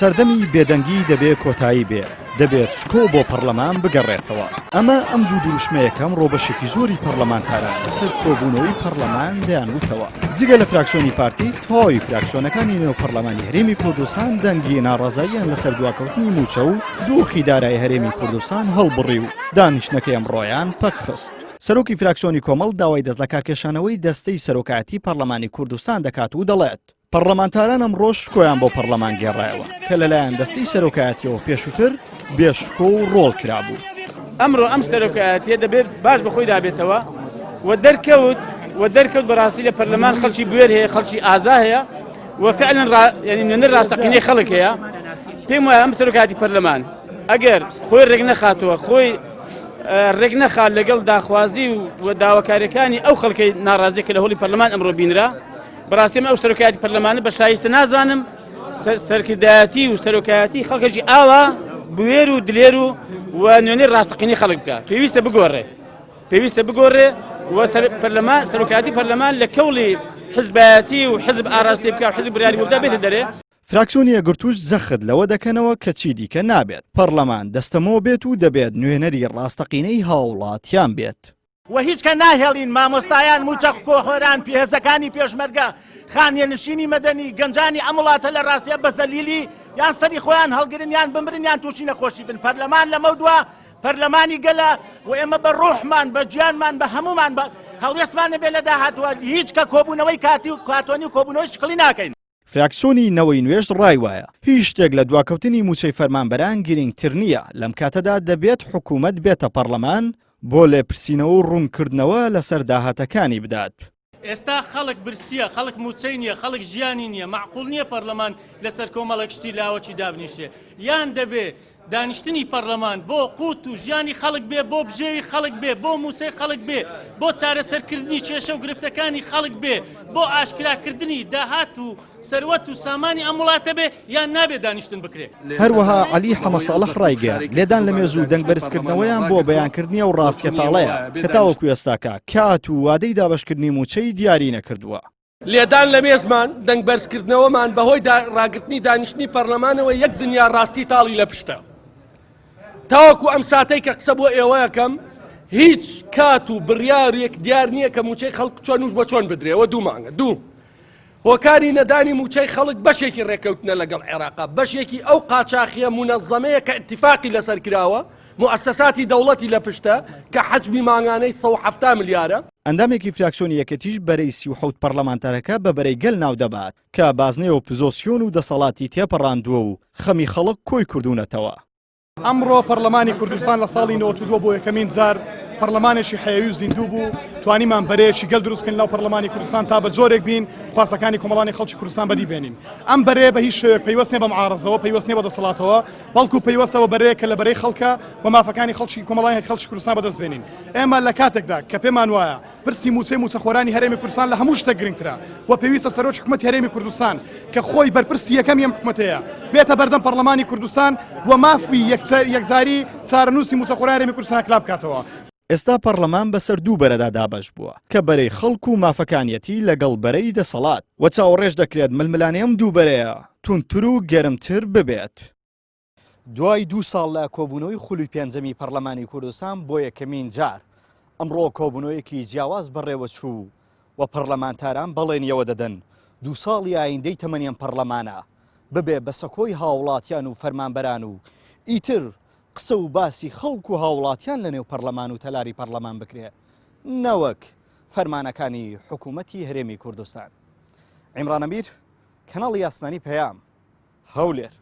سەردەمی بێدەنگی دەبێ کۆتایی بێ، دەبێت شکۆ بۆ پەڕلەمان بگەڕێتەوە. ئەمە ئەم دوو دروشمەیە کە ئەمڕۆ بەشێکی زۆری پەڕلەمانتاران لەسەر کۆبوونەوەی پەڕلەمان دەیانوتەوە. جگە لە فراکسیۆنی پارتی، تەواوی فراکسیۆنەکانی نێو پەڕلەمانی هەرێمی کوردستان دەنگی ناڕەزاییان لەسەر دواکەوتنی مووچە و دۆخی دارایی هەرێمی کوردستان هەڵبڕی و دانیشتنەکەی ئەمڕۆیان پەکخست. سەرۆکی فراکسیۆنی کۆمەڵ داوای دەستلەکارکێشانەوەی دەستەی سەرۆکایەتی پەڕلەمانی کوردستان دەکات و دەڵێت، پەڕلەمانتاران ئەمڕۆ شکۆیان بۆ پەڕلەمان گێڕایەوە کە لەلایەن دەستەی سەرۆکایەتیەوە پێشووتر بێ شکۆ و ڕۆڵ کرابوو. ئەمڕۆ ئەم سەرۆکایەتیە دەبێت باش بەخۆیدا بێتەوە و دەرکەوت و دەرکەوت بەڕاستی لە پەرلەمان خەڵکی بوێر هەیە خەڵکی ئازا هەیە و فعلا را یعنی نوێنەر ڕاستەقینەی خەڵک هەیە پێم وایە ئەم سەرۆکایەتی پەرلەمان ئەگەر خۆی ڕێک نەخاتەوە خۆی ڕێک نەخات لەگەڵ داخوازی و داواکاریەکانی ئەو خەڵکەی ناڕازی کە لە هۆڵی پەرلەمان ئەمڕۆ بینرا بەڕاستی من ئەو سەرۆکایەتی پەرلەمانە بە شایستە نازانم سەرکردایەتی و سەرۆکایەتی خەڵکێکی ئاوا بوێر و دلێر و و نوێنەر ڕاستەقینەی خەڵک بکە پێویستە بگۆڕێ پێویستە بگۆڕێ و پەرلەمان سەرۆکایەتی پەرلەمان لە کەوڵی حزبایەتی و حزب ئاراستەی بکە و حزب بڕیاری بۆ بدا بێتە دەرێ. فراکسیۆنی یەکگرتووش جەخت لەوە دەکەنەوە کە چیدیکە نابێت پەڕلەمان دەستەمۆ بێت و دەبێت نوێنەری ڕاستەقینەی هاوڵاتیان بێت. و هیچ کە ناهێڵین مامۆستایان، مووچە خۆران، هێزەکانی پێشمەرگە، خانیەنشینی مەدەنی، گەنجانی ئەم وڵاتە لە ڕاستیا بە زەلیلی یان سەری خۆیان هەڵگرن یان بمرن یان تووشی نەخۆشی بن. پەرلەمان لەمەودوا پەرلەمانی گەلە و ئێمە بە ڕۆحمان، بە گیانمان، بە هەموومان بە هەڵوێستمان نەبێت لە داهاتووە هیچ کە کۆبوونەوەی کاتی و کارتۆنی و کۆبوونەوەی شکڵی ناکەین. فراکسیۆنی نەوەی نوێش ڕای وایە، هیچ شتێک لە دواکەوتنی مووچەی فەرمانبەران گرینگتر نییە، لەم کاتەدا دەبێت حکوومەت بێتە پەڕلەمان بۆ لێپرسینەوە و ڕوونکردنەوە لەسەر داهاتەکانی بدات. ئێستا خەڵک برسییە، خەڵک مووچەی نییە، خەڵک ژیانی نییە، مەعقوول نییە پەڕلەمان لەسەر کۆمەڵێک شتی لاوەکی دابنیشێ، یان دەبێ دانیشتنی پەڕلەمان بۆ قوت و ژیانی خەڵک بێ، بۆ بژێوی خەڵک بێ، بۆ مووچەی خەڵک بێ، بۆ چارەسەرکردنی کێشە و گرفتەکانی خەڵک بێ، بۆ ئاشکراکردنی داهات و سەروەت و سامانی ئەم وڵاتە بێ، یان نابێ دانیشتن بکرێ. هەروەها عەلی حەمەساڵح ڕایگەیاند، لێدان لە مێز و دەنگ بەرزکردنەوەیان بۆ بەیانکردنی ئەو ڕاستیە تاڵەیە کە تاوەکو ئێستاکە کات و وادەی دابەشکردنی مووچەی دیاری نەکردووە. لێدان لە مێزمان، دەنگ بەرزکردنەوەمان بەهۆی ڕاگرتنی دانیشتنی پەرلەمانەوە یەک دنیا ڕاستی تاڵی لە پشتە. تاوەکو ئەم ساتەی کە قسە بۆ ئێوەکەم هیچ کات و بڕیارێک دیار نییە کە موچەی خەڵک چۆن و بە چۆن بدرێەوە دوو مانگە دوو هۆکاری نەدانی موچەی خەڵک بەشێکی ڕێککەوتنە لەگەڵ عێراقا بەشێکی ئەو قاچاخیە مونەزەمەیە کە اتفاقی لەسەر کراوە موئەسەساتی دەوڵەتی لە پشتە کە حەجمی مانگانەی 170 ملیارە. ئەندامێکی فراکسیۆنی یەکێتیش بەرەی 37 پەڕلەمانتارەکە بە بەرەی گەل ناودەبات کە بازنەی ئۆپزۆسیۆن و دەسەڵاتی تێپەڕاندووە و خەمی خەڵک کۆی کردوونەتەوە. ئەمڕۆ پەڕلەمانی کوردستان لە ساڵی 92 بۆ یەکەمین جار پەڕلەمانێکی حەیەوی و زیندوو بوو، توانیمان بەرەیەکی گەل دروست بکەین لەناو پەڕلەمانی کوردستان تا بە جۆرێک بین خواستەکانی کۆمەڵانی خەڵکی کوردستان بەدی بێنین. ئەم بەرەیە بە هیچ شێوەیەک پەیوەست نیە بە معارەزەوە، پەیوەست نیە بە دەسەڵاتەوە، بەڵکو پەیوەستە بە بەرەیەک کە لە بەرەی خەڵکە و مافەکانی خەڵکی کۆمەڵانی خەڵکی کوردستان بەدەست بێنین. ئێمە لە کاتێکدا کە پێمان وایە پرسی مووچەی مووچەخۆرانی هەرێمی کوردستان لە هەموو شتێک گرنگترە و پێویستە سەرۆکی حکومەتی هەرێمی کوردستان کە خۆی بەرپرسی یەکەمی ئەم حکومەتەیە بێتە بەردەم پەڕلەمانی کوردستان و مافی یەکجاری چارەنووسی مووچەخۆرانی هەرێمی کوردستان یەکلا بکاتەوە. ئێستا پەڕلەمان بەسەر دوو بەرەدا دابەش بووە کە بەرەی خەڵک و مافەکانیەتی لەگەڵ بەرەی دەسەڵات و چاوەڕێش دەکرێت ململانێ ئەم دوو بەرەیە توندتر و گەرمتر ببێت. دوای دوو ساڵ لە کۆبوونەوەی خولی پێنجەمی پەڕلەمانی کوردستان بۆ یەکەمین جار ئەمڕۆ کۆبوونەوەیەکی جیاواز بەڕێوەچوو و پەڕلەمانتاران بەڵێنیەوە دەدەن دوو ساڵی ئایندەی تەمەنی ئەم پەڕلەمانە ببێ بە سەکۆی هاوڵاتیان و فەرمانبەران و ئیتر قسە و باسی خەڵک و هاوڵاتیان لەنێو پەڕلەمان و تەلاری پەڕلەمان بکرێ نەوەک فەرمانەکانی حکوومەتی هەرێمی کوردستان. عیمران ئەمیر، کەناڵی ئاسمانی پەیام، هەولێر.